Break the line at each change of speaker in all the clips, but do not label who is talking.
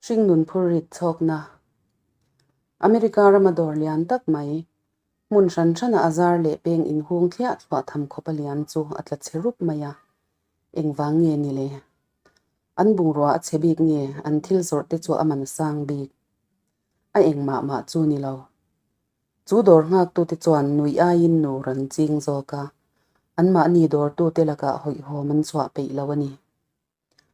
Hringnun phurrit chhawkna. America rama dawr lian tak mai, hmun hran hrana a zar leh peng inhung thliah thluah tham khawp a lian chu a tla chhe rup mai a, engvang nge ni le? An bungrua a chhe bik nge an thil zawrh te chu a man a sang bik? A engmah mah chu ni lo. Chu dawr nghaktute chuan nuih aiin nur an ching zawk a, anmahni dawrtute lakah hawihhawm an chhuah peih lo a ni.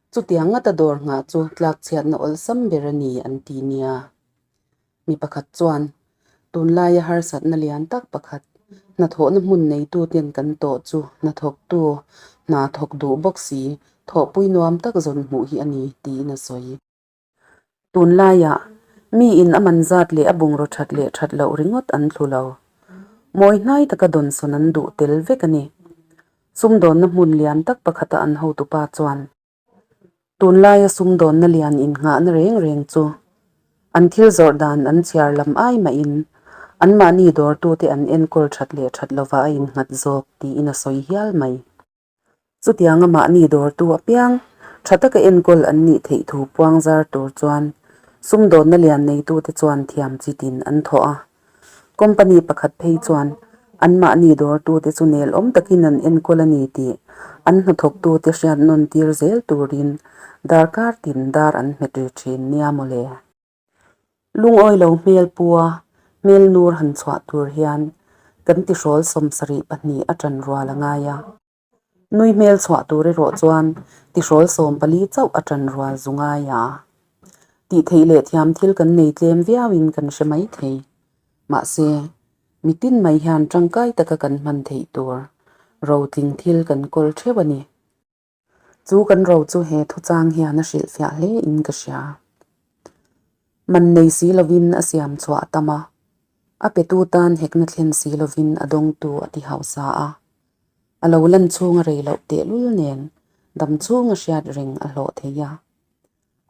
Chutiang ngata dawr nghah chu tlakchhiatna awlsam ber a ni an ti nia. Mi pakhat chuan, Tunlaia harsatna lian tak pakhat, hnathawhna hmun neituten kan tawh chu hnathawktu, hna thawk duh bawk si, thawhpui nuam tak zawn hmuh hi a ni, tiin a sawi. Tunlaiah, miin a man zat leh a bungraw that leh that loh ringawt an thlu lo. Mawi hnai taka dawnsawn an duh tel vek a ni. Sumdawnna hmun lian tak pakhata an hotupa chuan, Tunlaia sumdawnna lian innghahna reng reng chu an thil zawrh dan an chhiar lam ai mahin anmahni dawrtute an enkawl that leh that lovah a innghat zawk tiin a sawi hial mai. Chutianga mahni dawrtu apiang tha taka enkawl an nih theih thu puang zar tur chuan sumdawnna lian neitute chuan thiam chi tin an thawh a. Company pakhat phei chuan anmahni dawrtute chu nelawm takin an enkawl a ni tih an hnathawktute hriat nawn tir zel turin darkar tin dar an hmet ri thin nia mawle. Lungawi lo hmel pua hmel nur han chhuah tur hian kan tihrawl 72 a ṭan rual a ngai a. Nui hmel chhuah tur erawh chuan tihrawl 14 chauh a ṭan rual zu ngai a. Tih theih leh thiam thil kan nei tlem viauin kan hre mai thei. Mahse, mitin mai hian ṭangkai taka kan hman theih tur rotling thil kan kawl ṭheuh a ni. Chu kan ro chu he thuchang hian a hrilhfiah hle in ka hria. Man nei si lovin a siam chhuah a tam a, a petu tan hekna thlen si lovin a dawngtu a ti hausa a. A lo lan chhunga rei loh tehlul nen dam chhunga hriat reng a hlawh thei a.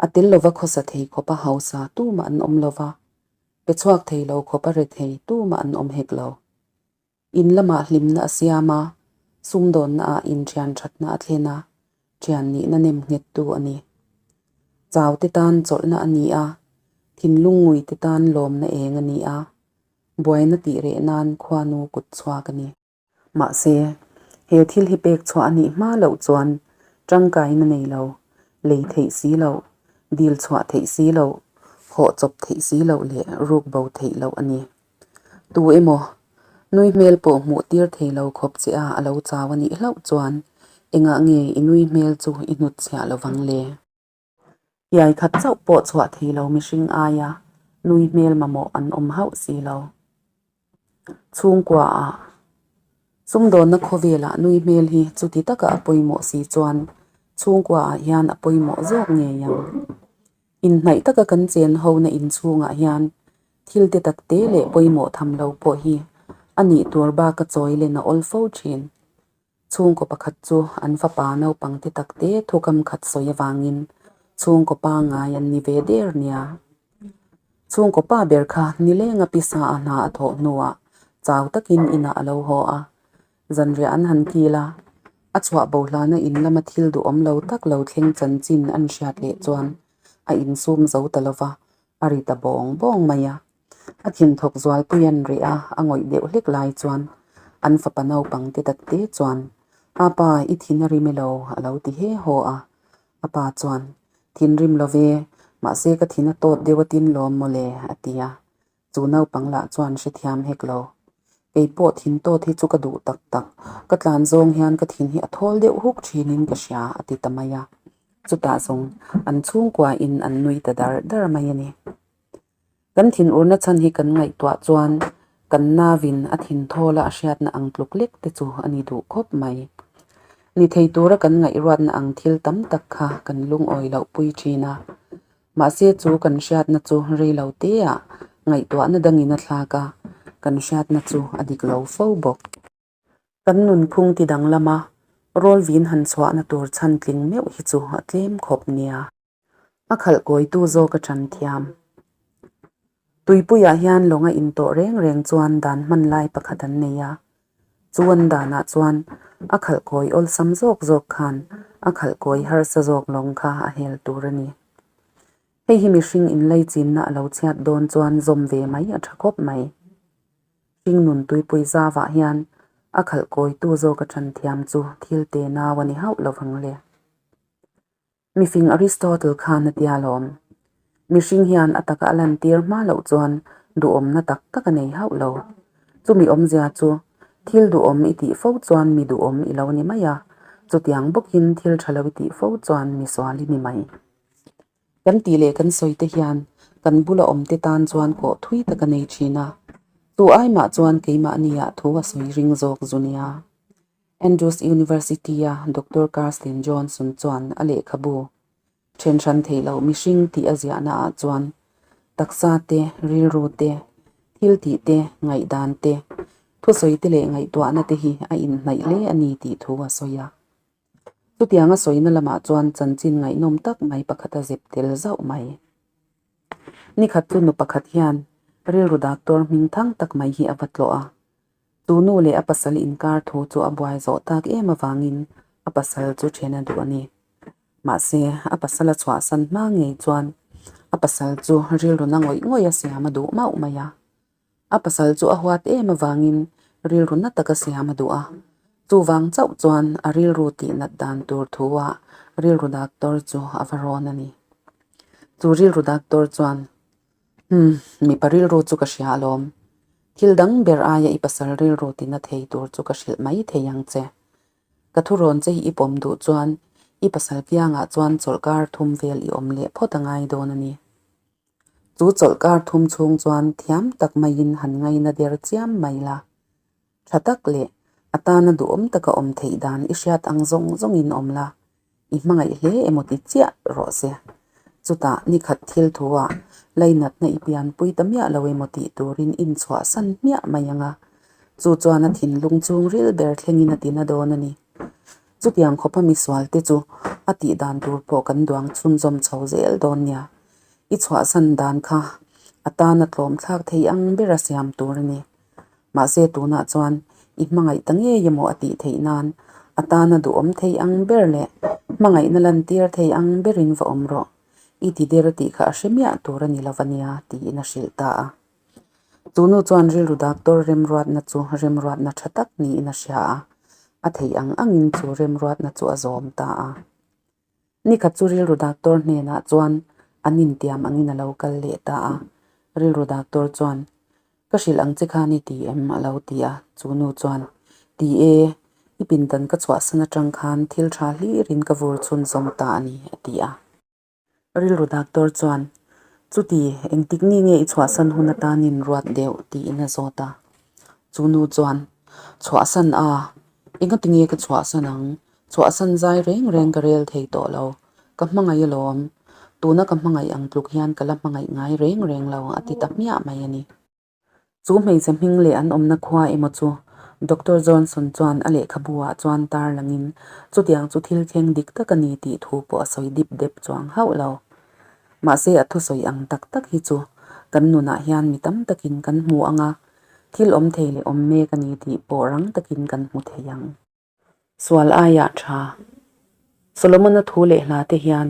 A tel lova khawsa thei khawpa hausa tumah an awm lova, pe chhuak thei lo khawpa re thei tumah an awm hek lo. In lamah hlimna a siam a, sumdawnna ah inthian thatna a thlen a, thian nihna nem nghettu a ni. Chau te tan chawlhna a ni a, thinlung ngui te tan lawmna eng a ni a, buaina tih reh nan khuanu kut chhuak a ni. Mahse, he thil hi pek chhuah a nih hma loh chuan tangkaina nei lo, lei theih si loh, dil chhuah theih si loh, hawh chawp theih si loh leh ruk bo theih loh a ni. Tu emaw, nui hmel pawh hmuh tir thei lo khawp che a a lo chau a nih hlauh chuan engah nge i nui hmel chu i hnut chhiah lo vang le? Iai khat chauh pawh chhuah thei lo mihring aia nui hmel mamawh an awm hauh si lo. Chhungkua ah sumdawnna khawvelah nui hmel hi chuti taka a pawimawh si chuan chhungkua ah hian a pawimawh zawk ngei ang. Inhnaih taka kan chen hona inchhungah hian thil te tak te leh pawimawh tham lo pawh hi a nih tur baka chawi len a awl fo thin. Chhungkaw pakhat chu an fapa naupang te tak te thukam khat sawi avangin chhungkaw pangngai an ni ve der nia. Chhungkaw pa ber kha nilenga pisa a hna a thawh hnuah chau takin inah a lo haw a, Zanriah an han kil a, a chhuah bo hlana in lama thil duhawm lo tak lo thleng chanchin an hriat leh chuan a insum zo ta lo va, a ri ta bawng bawng mai a. A thinthawk zualpui an reh a, a ngawih deuh hlek lai chuan an fapa naupang te tak te chuan, A pa, i thin a rim elo? a lo ti he haw a. A pa chuan, Thinrim lo ve, mahse ka thin a tawt deuh a tin lawm mawle, a ti a. Chu naupang lah chuan hrethiam hek lo. Kei pawh thin tawt hi chu ka duh tak tak, ka tlan zawng hian ka thin hi a thawl deuh huk thinin ka hria a ti ta mai a. Chutah zawng an chhungkua in an nui ta dar dar mai a ni. Kan thin urna chhan hi kan ngaihtuah chuan kan navin a thin thawla a hriatna ang tluk lek te chu a ni duh khawp mai. Ni thei tura kan ngaihruatna ang thil tam tak kha kan lungawi loh pui thin a. Mahse chu kan hriatna chu rei lo teah ngaihtuahna dangin a thlak a, kan hriatna chu a dik lo fo bawk. Kan nunphung ti danglama rawlvin han chhuahna tur chhan tling meuh hi chu a tlem khawp nia. A khalh kawitu zawk a ṭan thiam. Tuipuiah hian lawng a intawh reng reng chuan dan hman lai pakhat an nei a. Chu an danah chuan a khalh kawi awlsam zawk zawk khan a khalh kawi harsa zawk lawng kha a hel tur a ni. Hei hi mihring inlaichinna a lo chhiat dawn chuan zawm ve mai a tha khawp mai. Hringnun tuipui zavah hian a khalh kawitu zawk a ṭan thiam chu thil te nau a ni hauh lo vang le. Mifing Aristotle khan a tia lawm. Mihring hian a taka a lantir hma loh chuan duhawmna tak tak a nei hauh lo. Chumi awmzia chu thil duhawm i tih fo chuan mi duhawm i lo ni mai a, chutiang bawkin thil ṭha lo i tih fo chuan mi sual i ni mai. Kan tih leh kan sawi te hian kan bula awm te tan chuan kawh thui tak a nei thin a, chu ai mah chuan keimahniah thu a sawi ring zawk zu nia. Andrews University-a Doctor Karsten Johnson chuan a lehkhabu then hran theih loh mihring tih a ziahnaah chuan taksa te, rilru te, thil tih te, ngaihdan te, thusawi te leh ngaihtuahna te hi a inhnaih hle a ni tih thu a sawi a. Chutianga sawina lamah chuan chanchin ngaihnawm tak mai pakhat a zep tel zauh mai. Nikhat chu nu pakhat hian rilru daktor hming thang tak mai hi a va tlawh a. Chu nu leh a pasal inkar thu chu a buai zawh tak em avangin a pasal chu then a duh a ni. Mahse, a pasal a chhuahsan hma ngei chuan a pasal chu rilru na ngawih ngawih a siam a duh mauh mai a. A pasal chu a huat em avangin rilru na taka siam a duh a, chuvang chauh chuan a rilru tih nat dan tur thu ah rilru daktor chu a va rawn a ni. Chu rilru daktor chuan, Umm, mipa rilru chu ka hria alawm. Thil dang ber aia i pasal rilru ti na thei tur chu ka hrilh mai thei ang che. Ka thurawn che hi i pawm duh chuan i pasal kiangah chuan chawlhkar thum vel i awm leh phawt a ngai dawn a ni. Chu chawlhkar thum chhung chuan thiam tak maiin han ngaina der chiam mai la. Tha tak leh a tana duhawm taka awm theih dan i hriat ang zawng zawngin awm la, i hmangaih hle emaw ti chiah rawh se. Chutah nikhat thil thuah lainatna i pianpui ta miah lo emaw tih turin inchhuahsan hmiah mai ang a, chu chuan a thinlung chhungril ber thlengin a tina dawn a ni. Chutiang khawpa misualte chu a tih dan tur pawh kan duang chhunzawm chho zel dawn nia. I chhuahsan dan kha a tana tlawm thlak thei ang bera siam tur a ni. Mahse tunah chuan i hmangaih ta ngei emaw a tih theih nan a tana duhawm thei ang ber leh hmangaihna lantir thei ang berin va awm rawh. I ti der tih kha a hre miah tur a ni lo va nia tiin a hrilh ta a. Chu nu chuan rilru daktor remruatna chu remruatna tha tak niin a hria a, a theih ang angin chu remruatna chu a zawm ta a. Nikhat chu rilru daktor hnenah chuan an intiam angin a lo kal leh ta a, rilru daktor chuan, Ka hrilh ang che khan i ti em? a lo ti a, chu nu chuan, Ti e, i pindan ka chhuahsan atang khan thil tha hlirin ka vur chhunzawm ta a ni, a ti a. Rilru daktor chuan, Chuti, engtik ni nge i chhuahsan hun atanin ruat deuh? tiin a zawt a. Chu nu chuan, Chhuahsan a, engati nge ka chhuahsan ang? Chhuahsan zai reng reng ka rel thei tawh lo. Ka hmangaih alawm. Tuna ka hmangaih ang tluk hian ka la hmangaih ngai reng reng lo, a ti ta hmiah mai a ni. Chu hmeichhe hming leh an awmna khua emaw chu Doctor Johnson chuan a lehkhabu ah chuan tar langin chutiang chu thil thleng dik tak a ni tih thu pawh a sawi dip dep chuang hauh lo. Mahse a thusawi ang tak tak hi chu kan nunah hian mi tam takin kan hmu ang a, thil awm thei leh awm mek a ni tih pawh rang takin kan hmu thei ang. Sual aiah tha. Solomon-a thu leh hla te hian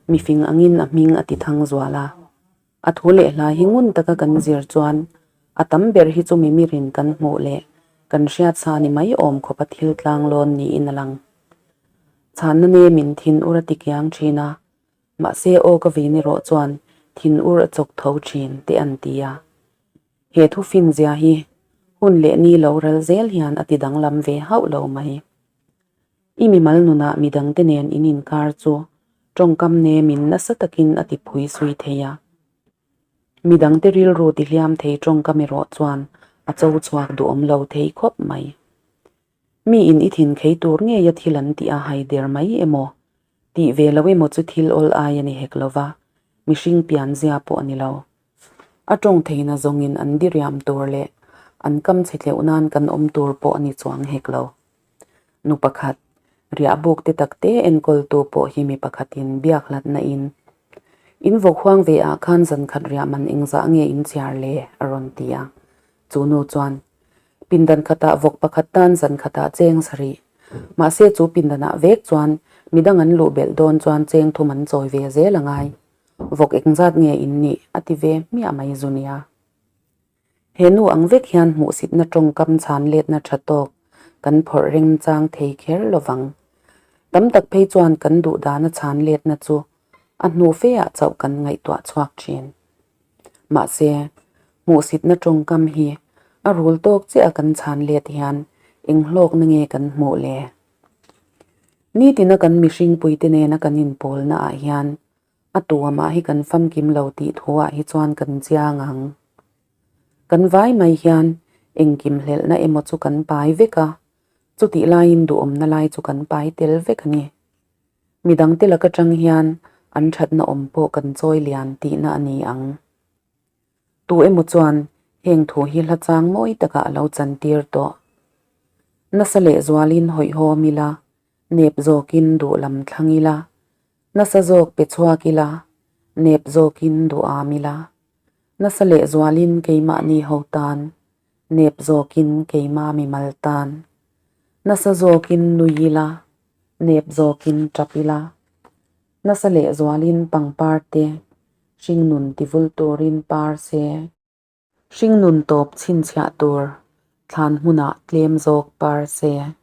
mifing angin a hming a ti thang zual a. A thu leh hla hi ngun taka kan zir chuan a tam ber hi chu mimirin kan hmuh leh kan hriat sa ni mai awm khawpa thil tlang lawn niin a lang. Chhanna nemin thin ur a ti kiang thin a, mahse aw ka vin erawh chuan thin ur a chawk tho thin te an ti a. He thu finzia hi hun leh ni lo ral zel hian a ti danglam ve hauh lo mai. I mimal nunah midangte nen in inkar chu tawngkam nemin nasa takin a ti phui sui thei a. Midangte rilru ti hliam thei tawngkam erawh chuan a cho chhuak duhawm lo thei khawp mai. Mi in i thin khei tur ngeia thil an tih a hai der mai emaw tih ve lo emaw chu thil awl ai a ni hek lova, mihring pianzia pawh a ni lo. A tawng theihna zawngin an diriam tur leh an kam chhe tleuh nan kan awm tur pawh a ni chuang hek lo. Nu pakhat, riahbuk te takte enkawltu pawh hi mi pakhatin biak hlatna in, In vawk huang ve ah khan zankhat riah man engzah nge in chhiar le? a rawn ti a. Chu nu chuan, Pindan khatah vawk pakhat tan zan khatah cheng sarih. Mahse chu pindanah vek chuan midang an luh belh dawn chuan cheng thum an chawi ve zel a ngai. Vawk engzat nge in nih? a ti ve hmiah mai zu nia. He nu ang vek hian hmuhsitna tawngkam chhan letna tha tawk kan phawrh reng chang thei kher lo vang. Tam tak phei chuan kan duh dana chhan letna chu a hnu fe ah chauh kan ngaihtuah chhuak thin. Mahse, hmuhsitna tawngkam hi a rul tawk chiah a kan chhan let hian eng hlawkna nge kan hmuh le? Nitina kan mihring puite nena kan inpawlna ah hian A tuamah hi kan famkim lo tih thuah hi chuan kan chiang ang. Kan vai mai hian engkim hlelhna emaw chu kan pai vek a, chutih laiin duhawmna lai chu kan pai tel vek a ni. Midangte lak atang hian an thatna awm pawh kan chawi lian tihna a ni ang. Tu emaw chuan heng thu hi hla chang mawi takah a lo chantir tawh. Nasa lehzualin hawihhawm ila, nep zawkin duh lam thlang ila, Nasa zawk pe chhuak ila, nep zawkin duham ila. Nasa lehzualin keimahni ho tan, nep zawkin keimah mimal tan. Nasa zawkin nui ila, nep zawkin tap ila. Nasa lehzualin pangpar te hringnun tivul turin par se. Hringnun tawp chhinchhiah tur thlan hmunah tlem zawk par se.